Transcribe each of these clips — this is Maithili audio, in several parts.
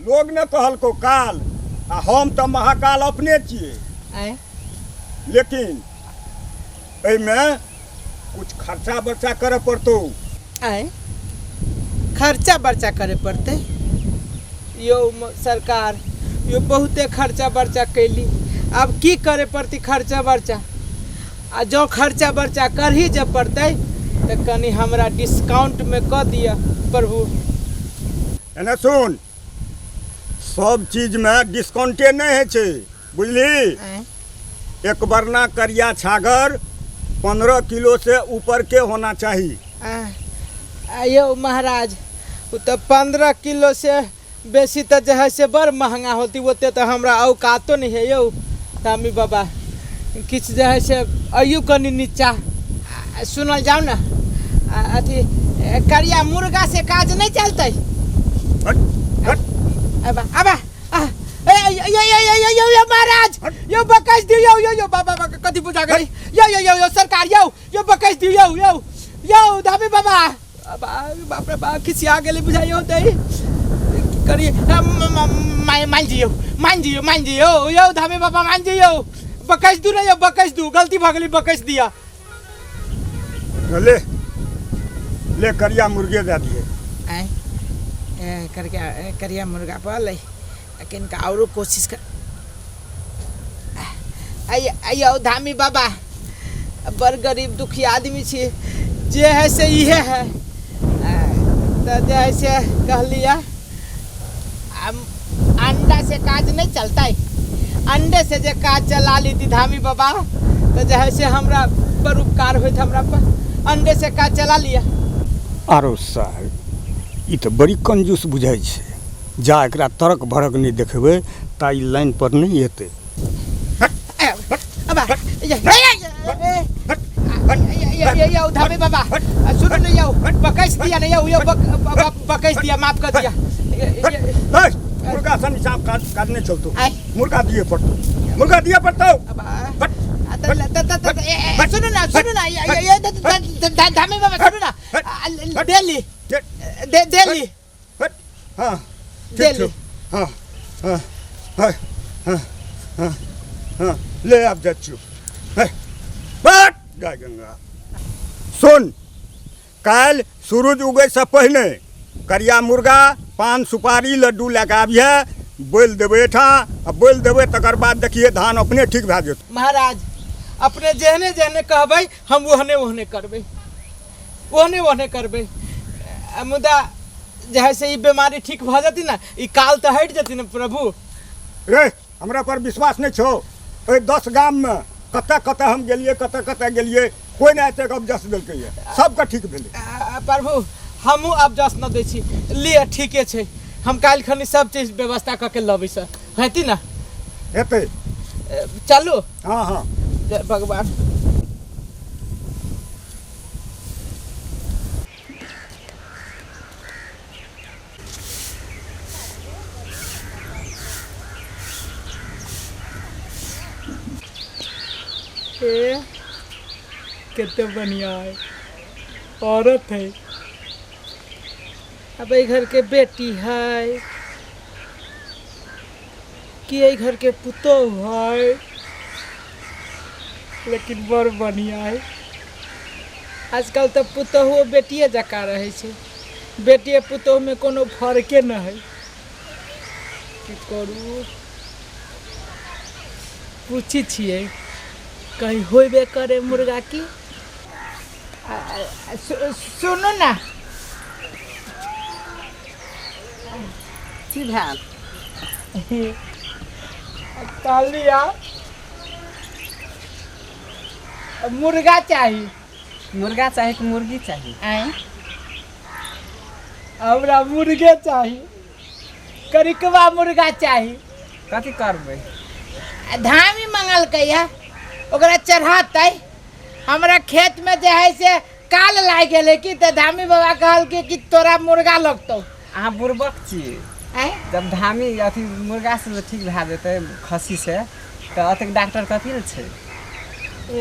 लोग ने कहलको काल आ हम तऽ महाकाल अपने छियै। आँय? लेकिन एहिमे कुछ खर्चा बर्चा करऽ पड़तौ। आँय, खर्चा बर्चा करे पड़तै? यौ सरकार, यौ बहुते खर्चा बर्चा कैली, आब की करे पड़तै खर्चा बर्चा? आ जँ खर्चा बर्चा करही जे पड़तै तऽ कनि हमरा डिस्काउंटमे कऽ दिअ प्रभु। एने सुन, सब चीजमे डिस्काउंटे नहि होइ छै, बुझली? आँय? एक बरना करिया छागर 15 किलो से ऊपर के होना चाही। आ यौ महाराज, ओ तऽ 15 किलो से बेसी तऽ जे है से बड़ महंगा होती, ओते तऽ हमरा औकातो नहि है यौ तामी बाबा। किछु जे है से अइयो कनि नीचा सुनल जाउ ने। अथी करिया मुर्गा से काज नहि चलतै? हट हट। अबा अबा आ, ए ए ए ए ए यौ यौ महाराज, यौ बकैस दियौ यौ यौ यौ बाबा बाबा कथी पूजा करी यौ यौ यौ यौ सरकार यौ यौ बकैस दियौ यौ यौ यौ धामी बाबा। बाप रे बा, खिसिया गेलै बुझाइयो होतै। की करी? मान जियौ, मान जियौ, मान जियौ यौ धामी बाबा, मान जियौ, बकैस दू ने यौ, बकैस दू, गलती भऽ गेलै, बकैस दिया। ले ले, करिया मुर्गे दए दिए। आँय, करिया करिया मुर्गा पलै किनका औरो कोशिश कर। यौ धामी बाबा, बड़ गरीब दुखी आदमी छी, जे है से इहे है। तऽ जे है से कहलियै, अंडा से काज नहीं चलतै? अंडे से जे काज चला लीती धामी बाबा तऽ जे है से हमरा बड़ उपकार होइत हमरा पर। अंडे से काज चला लिअ। आरो साहब, ई तऽ बड़ी कंजूस बुझाइ छै। जा एकरा तरक भरक नहि देखेबै ता ई लाइन पर नहि एतै। यौ धामी बाबा, सुनू ने यौ, बकैस दिया ने यौ, यौ बकैस दिया, माफ कर दिया। मुर्गा सन हिसाब काज काज नहि चलतो। मुर्गा दिए पड़तो, मुर्गा दिए पड़तो। सुनू ना, सुनू ना धामी बाबा, सुनू ना, डेली डेली हाँ डेली। हाँ हाँ हाँ हाँ हाँ हाँ, ले आब जाइ छियौ। जय गंगा। सुन, काल्हि सूरज उगैसँ पहिने करिया मुर्गा, पान सुपारी, लड्डू लए कऽ आबिहे, बोलि देबै एहिठाम आ बोलि देबै, तकर बाद देखिए धान अपने ठीक भए जेतौ। महाराज, अपने जेहने जेहने कहबै हम ओहने ओहने करबै, ओहने ओहने करबै। मुदा जे है से ई बीमारी ठीक भऽ जेती ने, ई काल तऽ हटि जेती ने प्रभु। रे, हमरा पर विश्वास नहि छौ? एहि 10 गाममे कतऽ कतऽ हम गेलियै, कतऽ कतऽ गेलियै, कोइ नहि एतेक अबजस देलकैए, सबके ठीक भेलै। प्रभु, हमहूँ अबजस नहि दै छी। लिअ, ठीके छै, हम काल्हि खनी सब चीज व्यवस्था कऽ के लबै सर, हेती ने? हेतै। चलू। हाँ हाँ। जय भगवान। ए कते बढ़िया है, औरत है। अब एहि घर के बेटी है कि एहि घर के पुतोह है, लेकिन बड़ बढ़िया है। आजकल तऽ पुतोहुओ बेटिए जकाँ रहै छै, बेटिए पुतोहुमे कोनो फर्के नहि है। की करू? पूछै छियै, कहीं होबे करे मुर्गा की। सुनू ने। की भेल? कहलियै मुर्गा चाही। मुर्गा चाही कि मुर्गी चाही? आँय, हमरा मुर्गे चाही, करिकवा मुर्गा चाही। कथी करबै? आ धामी मंगलकै है, ओकरा चढ़ातै। हमरा खेतमे जे है से काल लागि गेलै कि तऽ धामी बाबा कहलकै कि तोरा मुर्गा लगतौ। अहाँ बुड़बक छियै। आँय? जब धामी अथी मुर्गा से ठीक भए जेतै खस्सी से, तऽ अतेक डॉक्टर कथी लए छै? ए,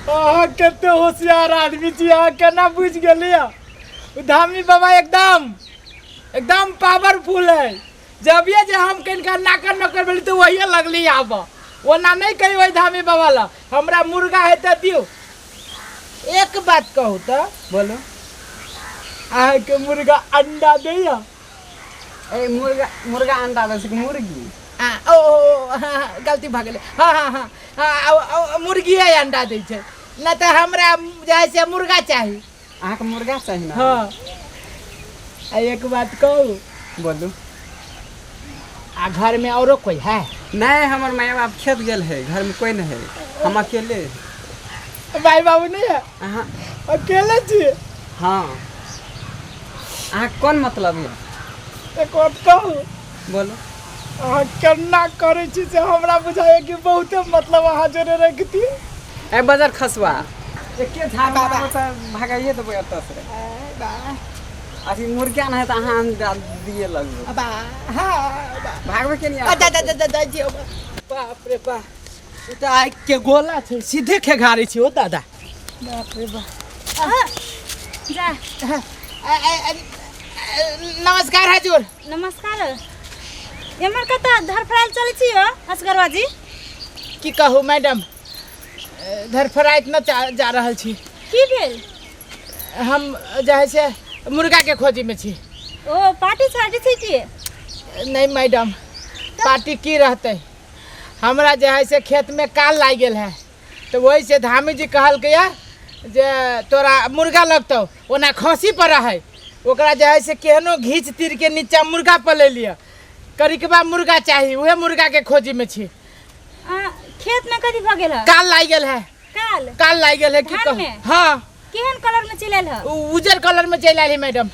अहाँ कते होशियार आदमी छी, अहाँ केना बुझि गेलियै? ओ धामी बाबा एकदम एकदम पावरफुल है। जबिए जे हम कनिका नाकर नकर भेली तऽ वही लगली आब। ओना नहि कही ओहि धामी बाबा ला हमरा मुर्गा है तऽ दियौ। एक बात कहू तऽ। बोलू। अहाँके मुर्गा अंडा दैया? ए मुर्गा, मुर्गा अंडा दै छै कि मुर्गी? आ, ओ, ओ, ओ, हाँ, हाँ, गलती भऽ गेलै। हाँ हाँ हाँ हाँ, ओ, ओ, मुर्गिए अंडा दै छै, नहि तऽ हमरा जे है से मुर्गा चाही। अहाँके मुर्गा चाही ने? हाँ। आ एक बात कहू। बोलू। आ घर में औरो कोई है? नहीं, हमर माय बाप खेत गेल है, घर में कोई नहीं है, हम अकेले। माय बाबू नहीं है? अहाँ अकेले छी? हाँ। अहाँ कोन मतलब है? एक बात कहू। बोलू। अहाँ केना करै छी से हमरा बुझाइए कि बहुते मतलब अहाँ जोरे रखती। ए बजर खसुआ एके झाड़ मारबो तऽ भगाइए देबै एतऽ से। अथी मुर्गा नहि तऽ अहाँ अंडा दिए लगबै। बा, हाँ, बा। भागबै के नहीं? आ, जा, जा, जा, जा, जा, जियो। बाप रे बाप, ओ तऽ आगि के गोला छै, सीधे खेघारै छै ओ दादा। बाप रे बाप। जा। आ, आ, आ, नमस्कार हजुर। नमस्कार। एम्हर कतऽ धरफड़ायल चलै छी हो असगरवा जी? की कहू मैडम, धरफड़ाइत न जा रहल छी। की भेल? हम जे है से मुर्गा के खोजी में छी। ओ पार्टी छाटी छै की? नहीं मैडम, पार्टी की रहते, हमरा जे है से खेत में काल लागि गेल है, तऽ वही से धामी जी कहलकै या जे तोरा मुर्गा लगतौ, ओना खसी पर रहै, ओकरा जे है से केहनो घीच तीर के नीचा मुर्गा पर ले लिअ, करिकबा मुर्गा चाही, उहे मुर्गा के खोजी में छी। आ, खेत में कथी भऽ गेल है? काल लागि गेल है। काल? काल लागि गेल है। की धान कहू? में? हाँ। केहन कलर में चलि आयल है? उ उजर कलर में चलि आयल है मैडम।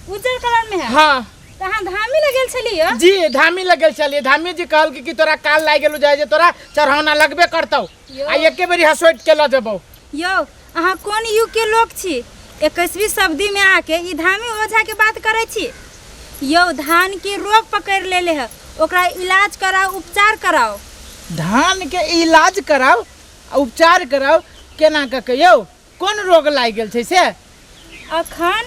उजर कलर में है? हाँ। तऽ अहाँ धामी लग गेल छलियै? जी, धामी लग गेल छलियै। धामी जी कहलकै कि तोरा काल लागि गेलौ, जाइ जे तोरा चढ़ौना लगबे करतौ आ एके बेरी हसोटि के लऽ जेबौ। यौ अहाँ कोन युग के लोक छी? 21वीं सदी में आके ई धामी ओझा के बात करै छी? यौ धान के रोग पकड़ि लेले है, ओकरा इलाज कराउ, उपचार कराउ। धान के इलाज कराउ आ उपचार कराउ केना कऽ के यौ? कोन रोग लागि गेल छै से? अखन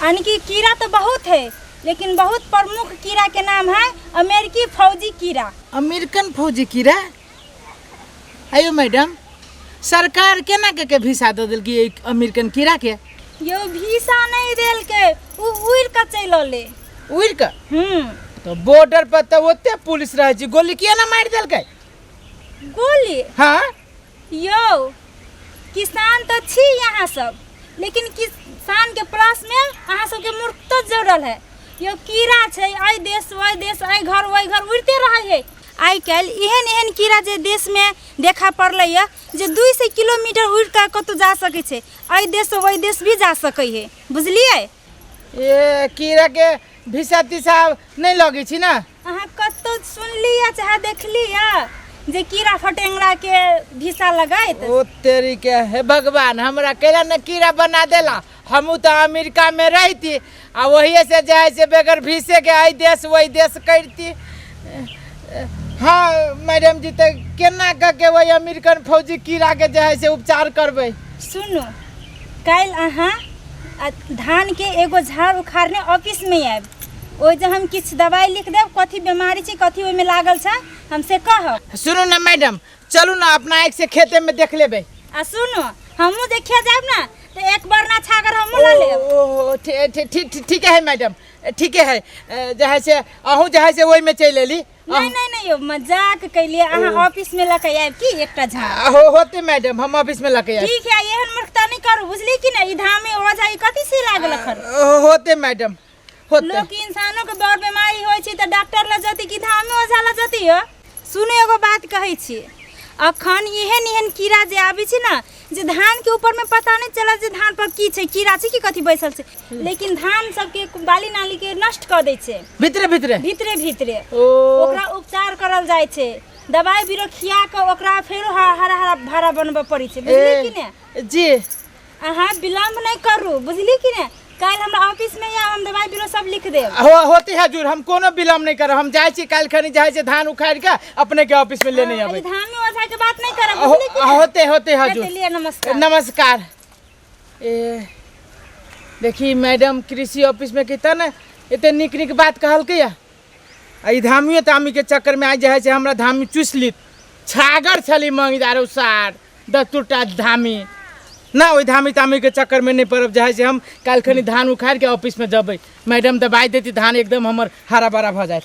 यानी कि कीड़ा तो बहुत है, लेकिन बहुत प्रमुख कीड़ा के नाम है अमेरिकी फौजी कीड़ा। अमेरिकन फौजी कीड़ा? आयो मैडम, सरकार केना के के भिसा दऽ देलकै एहि अमेरिकन कीड़ा के? यौ भीसा नहीं देलकै, उ उड़ि कऽ चलि अलै। उड़ि कऽ? हम्म। तऽ बॉर्डर पर तऽ ओते पुलिस रहै छै, गोली किया ना मारि देलकै? गोली? हाँ। यौ किसान तऽ छी यहाँ सब, लेकिन किसान के प्लस में अहाँ सबके मूर्खतो जोड़ल है। यौ कीड़ा छै, एहि देश ओहि देश, एहि घर ओहि घर उड़िते रहै है। आइ काल्हि एहन एहन कीड़ा जे देश में देखा पड़लै यऽ जे 200 किलोमीटर उड़ि कऽ कतहु जा सकै छै, एहि देशसँ ओहि देश भी जा सकै है, बुझलियै? ए कीड़ा के भिसा तीसा नहि लगै छी ने? अहाँ कतहु सुनली या चाहे देखली या जे कीड़ा फटेंगरा के भिसा लगैत? ओ तेरी के, हे भगवान, हमरा कैला ने कीड़ा बना देला। हमहूँ तऽ अमेरिका में रहती आ वही से जे है से बगैर भीसे के एहि देश ओहि देश करती। हाँ मैडम जी, तऽ केना कऽ के वही अमेरिकन फौजी कीड़ा के जे है से उपचार करबै? सुनू, काल्हि अहाँ धान के एगो झाड़ उखाड़ने ऑफिस में आयब, ओहि जे हम किछु दवाइ लिख देब, कथी बीमारी छै कथी ओहिमे लागल छै हम से कहब। सुनू ने मैडम, चलू ने अपना आँखि से खेते में देख लेबै। आ सुनू, हमहूँ देखे जायब ने तऽ एक बरना छागर हमहूँ लऽ लेब। ओ, ठीके है मैडम, ठीके है। जे है से अहूँ जे है से ओहिमे चलि एली। नहीं नहीं नहीं यौ, मजाक कैलिए। अहाँ ऑफिस में लऽ के आयब की एकटा झाड़? हो होते मैडम, हम ऑफिस में लऽ के आयब। ठीक है, एहन मूर्खता नहीं करू, बुझली कि नहीं? ई धामे ओझा ई कथी से लागल अखन? होते मैडम, होते। लोक इंसानों के बड़ बीमारी होइ छै तऽ डॉक्टर लग जती कि धामे ओझा लग जती? हो सुनू, एगो बात कहै छी, अखन एहन एहन कीड़ा जे आबै छै ने जे धान के ऊपर में पता नहीं चलत जे धान पर की छै, कीड़ा छै कि कथी बैसल छै, लेकिन धान सबके बाली नाली के नष्ट कऽ दै छै। भीतरे भीतरे? भीतरे भीतरे। ओ। ओकरा उपचार करल जाइ छै, दवाई बीरो खिया कऽ ओकरा फेरो हरा हरा भरा बनबऽ पड़ै छै, बुझलियै कि ने? जी। अहाँ विलम्ब नहीं करू, बुझली कि ने? काल्हि हमरा ऑफिस में आउ, हम दवाई बीरो सब लिख देब। हो होते हजूर, हम कोनो विलम्ब नहीं करब, हम जाइ छी काल्हि खनी जाइ छी धान उखाड़ि के अपने के ऑफिस में लेने हाँ, अबै। ई धान में ओझा के बात नहीं करब, बुझली कि ने? होते होते हजूर। चलिए, नमस्कार। नमस्कार। ए देखी मैडम कृषि ऑफिसमे कहिता ने एते नीक नीक बात कहलकै या। आ ई धामियो तामीके चक्करमे आइ जे हइ से हमरा धामी चूसि लीत। छागर छली मंगीदार सार दतुरटा धामी ना, ओहि धामी तामीके चक्करमे नहि पड़ब। जे हइ से हम काल्हि खनी धान उखाड़िके ऑफिसमे जबै, मैडम दबाइ देती, धान एकदम हमर हरा भरा भऽ जायत।